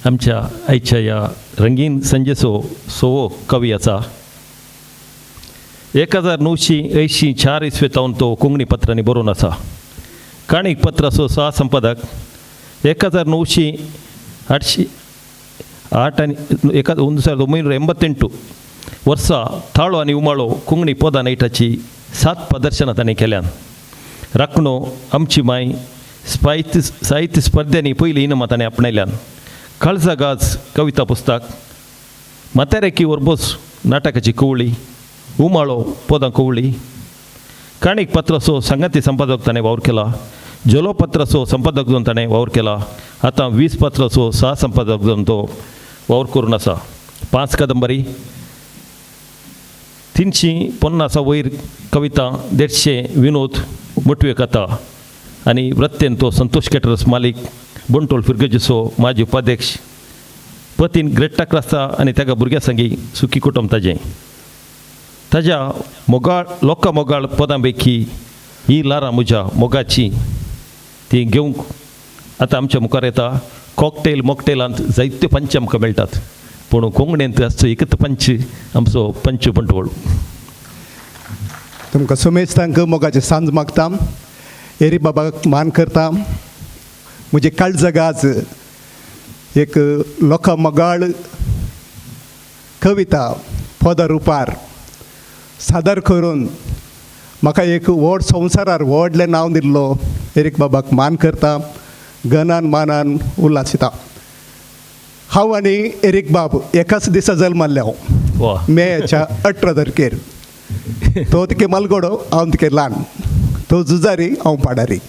आमच्या आयच्या ह्या रंगीन संजेचो सोवो कवी आसा. 1984 इस्वेतावन तो कोंकणी पत्रांनी बरोवन आसा. काणीक पत्राचो सहसंपादक. 1908 आनी एका 1988 वर्सा ताळो आनी उमाळो कोंकणी पदां नैटाची 7 प्रदर्शनां ताणें केल्यान. राखणो आमची माय साहित्य साहित्य स्पर्ध्यांनी पयलीं इनामां ताणें आपणायल्यान. काळजा गाज कविता पुस्तक, म्हातारेकी ओरबोस नाटकाची कवळी, उमाळो पदां कवळी. काणीक पत्राचो सांगाती संपादक ताणें वावर केला. जलोपत्राचो संपादक जावन ताणें वावर केला. आतां 20 पत्राचो सह संपादक जावन तो वावर करून आसा. 5 कादंबरी, 350 वयर कविता, 150 विनोद, मोटव्यो कथा आनी वृत्तेन तो संतोष केटरस मालीक बंटोल फिरगजेचो माजी उपाध्यक्ष. पतीन ग्रेट्टाक आसता आनी ताका भुरग्यां संगी सुखी कुटुंब ताजें. ताज्या मोगाळ लोकां मोगाळ पदां पैकी ही लारां म्हज्या मोगाची ती घेवंक आतां आमच्या मुखार येता. कॉकटेल मॉकटेलांत जायत्यो पंच आमकां मेळटात, पूण कोंकणींत आसचो एकच पंच, आमचो पंच बंटवळ. तुमकां समेस्तांक मोगाचे सांज मागता. एरी बाबाक मान करता. म्हजे काळजगाज एक लोकां मोगाळ कविता पदा रुपार सादर करून म्हाका एक व्हड संवसारार व्हडलें नांव दिल्लो एरीक बाबाक मान करता, गनान मानान उल्हासिता. हांव आनी एरीक बाब एकाच दिसा जल्माल्ले हांव. मेच्या 18 तारखेर. तो तिके मालगोडो, हांव तिके ल्हान. तो झुजारी, हांव पाडारी.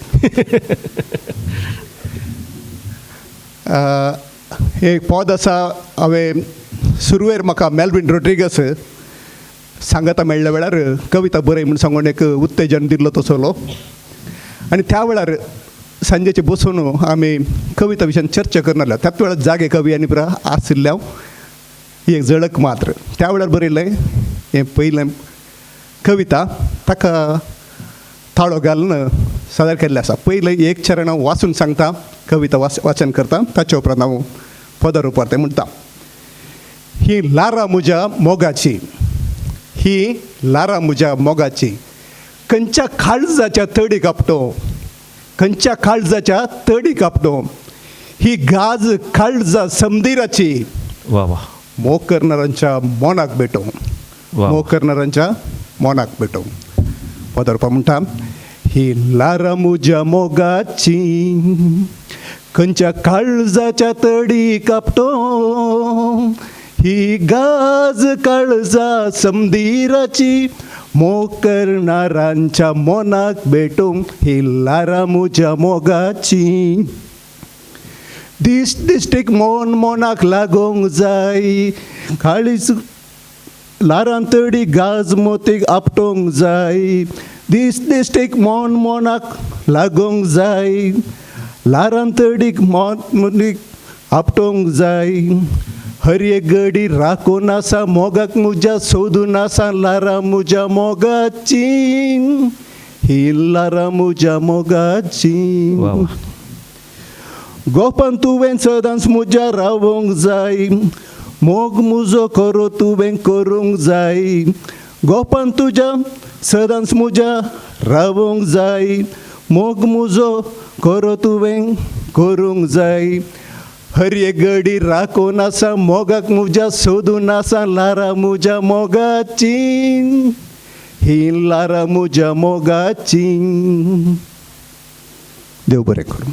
एक पद आसा, हांवें सुरवेर म्हाका मेल्वीन रोड्रिगस सांगाता मेळ्ळ्या वेळार कविता बरय म्हूण सांगून एक उत्तेजन दिल्लो तसलो. आनी त्या वेळार सांजेचे बसून आमी कविता विशयान चर्चा करून आसल्या. त्याच वेळार जागे कवी आनी पुरा आशिल्ले हांव. ही एक झळक मात्र. त्या वेळार बरयलें हें पयलें कविता, ताका ताळो घालून सादर केल्लें आसा. पयलें एक चरण हांव वाचून सांगता, कविता वाचन करता, ताचे उपरांत हांव पदा रुपार तें म्हणटा. ही लारां म्हज्या मोगाची, ही लारां म्हज्या मोगाची, खंयच्या काळजाच्या तडीक आपटो, खंयच्या काळजाच्या तडीक आपटो, ही गाज काळजा समदिराची, वा वा. मोग करणाऱ्यांच्या मनाक भेटो, वा. मोग करणाऱ्यांच्या मनाक भेटो. पदरपा म्हणटा, ही लारां म्हज्या मोगाची, खंयच्या काळजाच्या तडीक आपटो, ही गाज काळजा समदिराची, मोग करणाऱ्यांच्या मनाक भेटूंक, ही लारां म्हज्या मोगाची. दीस दिश्टीक मन मनाक लागोंक जाय, काळीज लारां तडी गाज मोतीक आपटोंक जाय. दीस दिश्टीक मन मनाक लागोंक जाय, लारां तडीक मन मोतीक आपटोंक जाय. हर एक गडी राखून आसा मोगाक म्हज्या, सोदून आसा लारां म्हज्या मोगाची, ही लारां म्हज्या मोगाची. वा वा. गोपान तुवें सदांच म्हज्या रावोंक जाय, मोग म्हजो खरो तुवें करूंक जाय. गोपान तुज्या सदांच म्हज्या रावोंक जाय, मोग म्हजो खरो तुवें करूंक जाय. हर एक गडी राखून आसा मोगाक म्हज्या, सोदून आसा लारां म्हज्या मोगाची, ही लारां म्हज्या मोगाची. देव बरें करूं.